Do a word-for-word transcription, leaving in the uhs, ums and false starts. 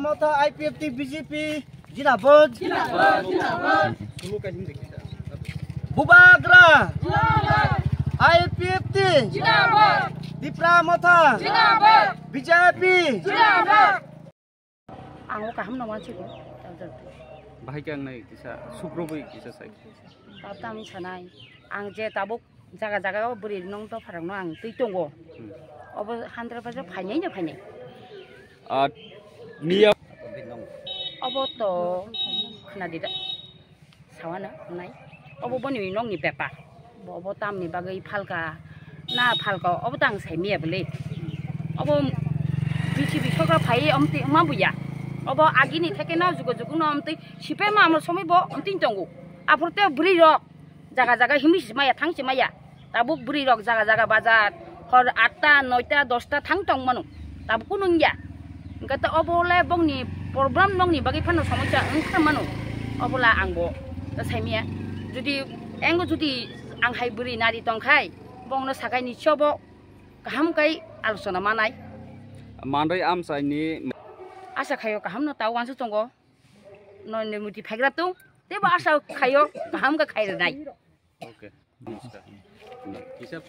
Motha I P F T B J P Jindabad. Bubagra I P F T. Tipra Motha B J P. Ang o kaham no mansigo. Bahai khe ang nai kisa sukrubui kisa sai. Tabuk tamo sanai. Ang je tabuk jaga jaga o bwrwi nong dopharokno ang twi tongo. Hmm. Obo hundred percent phainai no phainai. Ah, miya. Obo to khna di da. Sawana nai. Obo boni nokni pepa. Bo, obo tamni bagwi phalka, na phalka, obo tang sai miya bwle. Obo B J P sokra phai omtwi ma buya. Obo agini theke no jugo jugo no omtwi sipai ma amo somoi bo omtwi tongo. Aphuru te bwrwi rok jaga jaga himwi si maya thang si maya. Tabuk bwrwi rok jaga jaga bazar hor atta, noita, dosta thang tong mano. Tabuk kunu wngya. Hwnkhe to obo le bongni problem nokni bagwi phano somosya wngkha mano. Obola ang bo sai miya. Jodi engo jodi ang hai bwrwi nari tongkhai, bongno sakai ni chobo kaham kai alochona manai. Manrwi amchaini. Asa khaio kaham no tao wansuk tongo. No ni muti phaigra tung. Tebo asa khaio kaham ka khai rwnai. Okay. Namaskar. Kisa